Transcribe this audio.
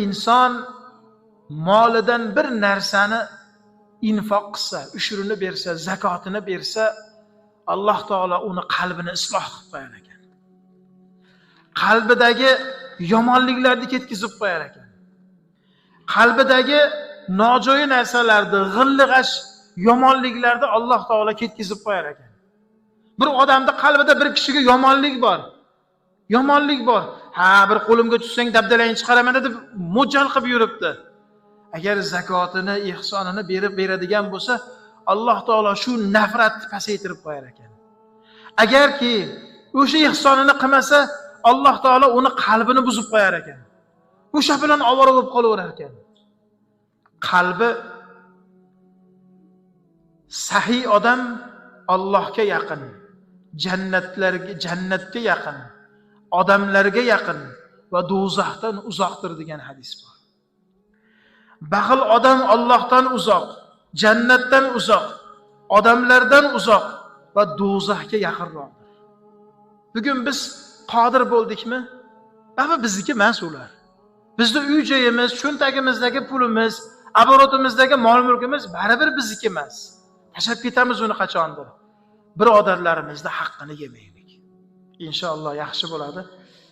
Inson molidan bir narsani infoq qilsa, ushrini bersa, zakotini bersa, Alloh taolo uni qalbini isloh qilib qo'yar ekan. Qalbidagi yomonliklarni ketkizib qo'yar ekan. Qalbidagi nojo'ya narsalarni, g'illig'ash yomonliklarni Alloh taolo ketkizib qo'yar ekan. Bir odamda qalbida bir kishiga yomonlik bor. Yomonlik bor. Ha, bir qo'limga tushsang dabdalangni chiqaraman deb mo'ljal qilib yuribdi. Agar zakotini, ihsonini berib beradigan bo'lsa, Alloh taolo shu nafratni pasaytirib qo'yar ekan. Agarki o'sha ihsonini qilmasa, Alloh taolo uni qalbini buzib qo'yar ekan. O'sha bilan ovora bo'lib qolaverar ekan. Qalbi sahiy odam Allohga yaqin, jannatlarga, jannatga yaqin, odamlarga yaqin va do'zaxdan uzoqdir degan hadis bor. Baxil odam Allohdan uzoq, jannatdan uzoq, odamlardan uzoq va do'zaxga yaqinroqdir. Bugun biz qodir bo'ldikmi? Baribir bizniki emas ular. Bizni uy-joyimiz, cho'ntagimizdagi pulimiz, aborotimizdagi mol-mulkimiz baribir bizniki emas. Tashlab ketamiz uni qachondir. Birodarlarimizni haqqini yemaylik. Inshaalloh yaxshi bo'ladi.